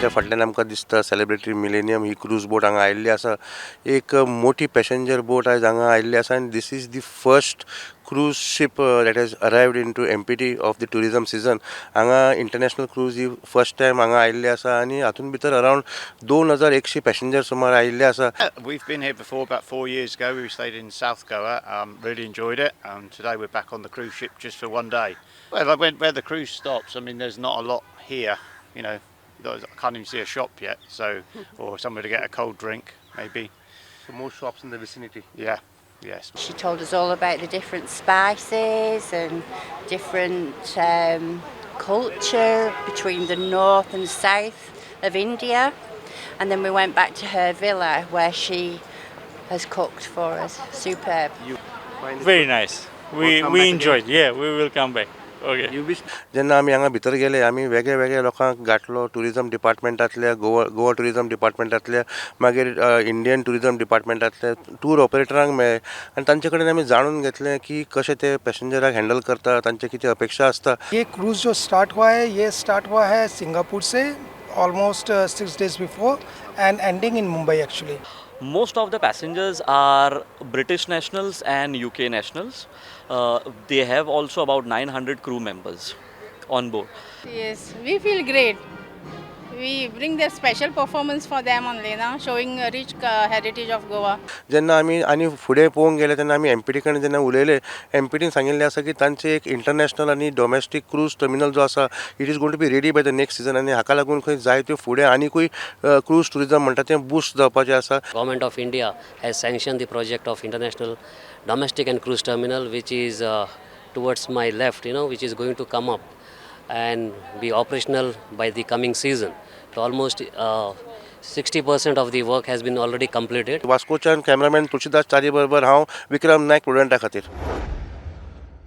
आमच्या फाटल्यान आमकां दिसता सेलिब्रेटरी मिलेनियम ही क्रूज बोट हांगा आयिल्ली आसा. एक मोठी पॅसेंजर बोट आयज हांगा आयिल्ली आसा आनी this is the first cruise ship that has arrived into MPT of the tourism season. हांगा इंटरनॅशनल क्रूज ही फर्स्ट टायम हांगा आयिल्ली आसा आनी हातूंत भितर अरावंड 2100 पॅसेंजर सुमार आयिल्ले आसा. We've been here before, about 4 years ago. We stayed in South Goa, really enjoyed it. Today we're back on the cruise ship just for one day. Well, I went where the cruise stops. I mean, there's not a lot here. I can't even see a shop yet. So, or somewhere to get a cold drink, maybe. So more shops in the vicinity. Yeah, yes. She told us all about the different spices and different culture between the north and south of India. And then we went back to her villa where she has cooked for us. Superb. Very nice. We Come we back enjoyed. Yeah, we will come back. Okay. जेन्ना आमी हांगा भितर गेले, आमी वेगळे वेगळे लोकांक गांठलो, tourism डिपार्टमेंटांतल्या, Goa Goa tourism डिपार्टमेंटांतल्या, मागीर इंडियन ट्युरिजम डिपार्टमेंटांतले टूर ऑपरेटरांक मेळ्ळे आनी तांचे कडेन आमी जाणून घेतलें की कशें ते पॅसेंजराक हँडल करता, तांचे कितें अपेक्षा आसता. ये क्रूज़ जो स्टार्ट हुआ है, ये स्टार्ट हुआ है Singapore Se almost 6 days before and ending in Mumbai, actually. Most of the passengers are British nationals and UK nationals. They have also about 900 crew members on board. Yes, we feel great. We bring their special performance for them only, now showing a rich heritage of Goa. जेन्ना आमी आनी फुडें पळोवंक गेले तेन्ना आमी empty कडेन जेन्ना उलयले, एमपीटीन सांगिल्लें आसा की तांचे एक इंटरनॅशनल आनी डोमेस्टीक क्रूज टर्मिनल जो आसा, it is going to be ready by the next season आनी हाका लागून खंय जायत्यो फुडें आनिकूय क्रूज ट्युरिजम म्हणटा तें बुस्ट जावपाचें आसा. Government of India has sanctioned the project of international, domestic and cruise terminal, which is towards my left, which is going to come up and be operational by the coming season. So almost 60% of the work has been already completed. वास्कोच्यान cameraman Tulsidas Chari बरोबर हांव विक्रम नायक, प्रुडंटा खातीर.